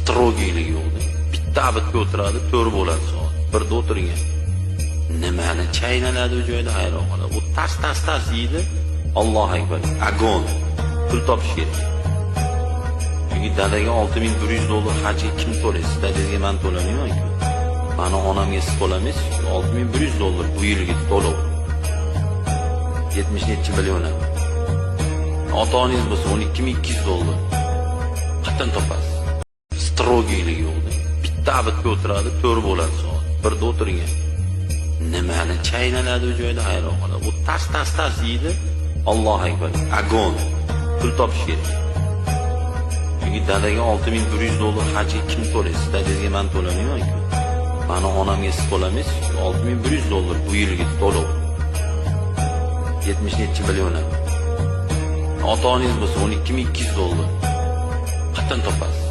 Строгий ligi yo'qda. Bitta обед ga o'tiradi, 4 bo'ladi soat. 1da o'tirgan. Nimani chaynaladi u joyda, hayron qoladi. U tas tas tas yeydi. Allohu akbar. Огонь. Pul topish kerak. Chunki dadaga $6100 hajga kim to'laydi? Siz dadangizga man to'lamayman-ku. Mani onamga siz to'lamaysiz. $6100 bu yilgi to'lov. 70 nechi million. Ota-onangiz bo'lsa $12,200. Qayerdan topasiz? Строгий ligi yo'qda. Bitta обед ga o'tiradi, 4 bo'ladi soat. 1da o'tirgan. Nimani chaynaladi u joyda, hayron qoladi. U tas tas tas yeydi. Allohu akbar. Огонь. Pul topish kerak. Chunki dadaga $6100 hajga kim to'laydi? Siz dadangizga man to'lamayman-ku. Mani onamga siz to'lamaysiz. $6100 bu yilgi to'lov. 70 nechi million. Ota-onangiz bo'lsa $12,200. Qayerdan topasiz?